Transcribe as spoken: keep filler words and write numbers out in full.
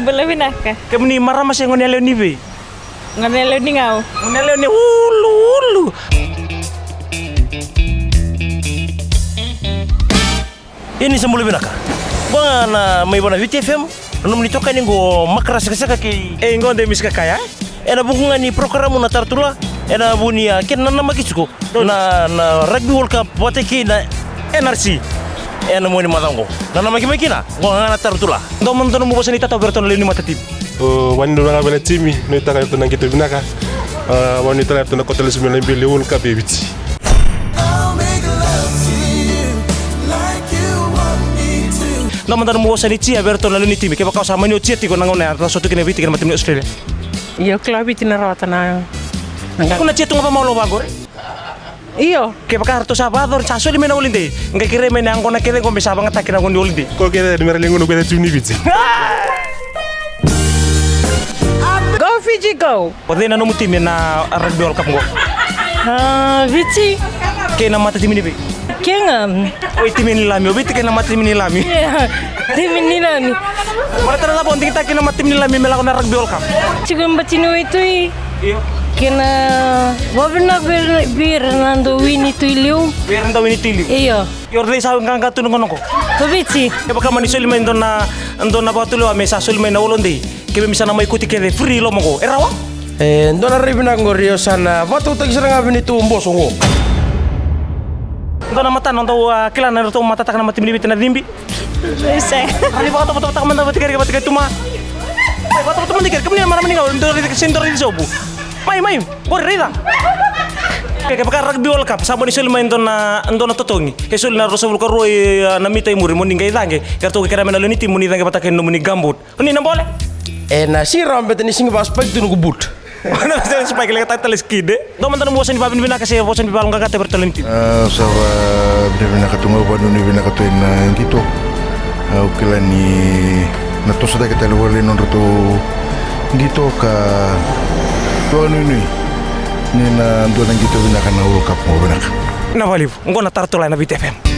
Bula vinaka. Kemuni marama se gone yalewa ni vei? Gone yalewa ni Gau. Gone yalewa ni Ulu, Ulu. Ia ni sa bula vinaka. Qo ga na mai vua na Viti F M, na nomuni itokani qo Makara Sekaseka kei. E, qo de Miss Kakaya. Ena vuku ga ni porokaramu na Tarantula, ena vuku ni a kena nanamaki tiko na, na Rugby World Cup vata kei na N R C. Ena mua ni macawa qo nanamaki mai kina, qo ga na Tarantula. Dua mada na nomu vosa ni tatau vei iratou na lewe ni matatimi. O, vakanuinui ga vei na timi, nuitaka iratou na qito vinaka. A, vakanuinui tale iratou na kota lesu mai na bili World Cup e Viti. Dua mada na nomu vosa ni tia vei iratou na lewe ni timi, kevaka o sa mani o tia tiko na gauna ya, ratou sa tu kina e Viti kei na matatimi ni Australia. Io, kila Viti na rawata na, na ga. Ko na tia tu ga vamalo vaqori? Io. Kevaka ratou sa vakayacora, sa soli mai na holiday, qai kerei mai na yaqona kece qo me sa vakayagataki na gauna ni holiday. Ko kece ni mera liguna ko kece timi ni Viti. Go Fiji, go! O cei na nomu timi ena Rugby World Cup qo? A, Viti. Kei na matatimi ni vei? Kei ga. Oi, timi ni Lami, o Viti kei na matatimi ni Lami. Ia, timi ni Lami. Baleta na cava o digitaka kina na matatimi ni Lami me lako na Rugby World Cup? Tiko e bati ni waitui. Io. Kei na vakavinaka vei ira na dau wini tu i liu. Vei ira na dau wini tu i liu. Io. Io, o cei sa qaqa tu na gauna qo? Ko Viti. Kevaka mani soli mai dua na, dua na vakatulewa me sa soli mai na holiday, keimami sa na mai kauti kece free i loma qo, e rawa? E dua na rai vinaka qori, o sa na vakatautaki sara ga vei neitou boso qo. Dua na matana o dau, a, kila na nodratou matataka na matatimi ni Viti na cibi. Sega. Ni vakatovotovotaka mada vata kei ira, vata kei tu ma. Mai, vakatovotovotaka mada kei ira, kemuni na marama ni Gau, dou raici, sega ni dou raici sobu. Mai, mai, qori raica. Ke, kevaka Rugby World Cup, sa mani soli mai dua na, dua na totogi. Ke soli na ruasagavulu ka rua i, a, na mita i muri, moni qai caqe. Ke ratou qai kerea mai na lewe ni timi, moni caqe vata kei na nomuni gumboot. O ni na bole? E na sega ni rawa baleta ni sega ni vakaspike tu noqu boot. Na sega ni spike, leqa tale skid, e? Dua mada na nomu vosa ni vakavinavinaka se vosa ni vakaloqaqataki vei iratou na lewe ni timi. A, sa vakavinavinaka tu ga, vakanuinui vinaka tu ena qito. Au kila ni na tosotaki tale voli nodratou qito ka vakanuinui ni na dua na qito vinaka na World Cup qo, vinaka. Na vakalevu, qo na Tarantula ena Viti F M.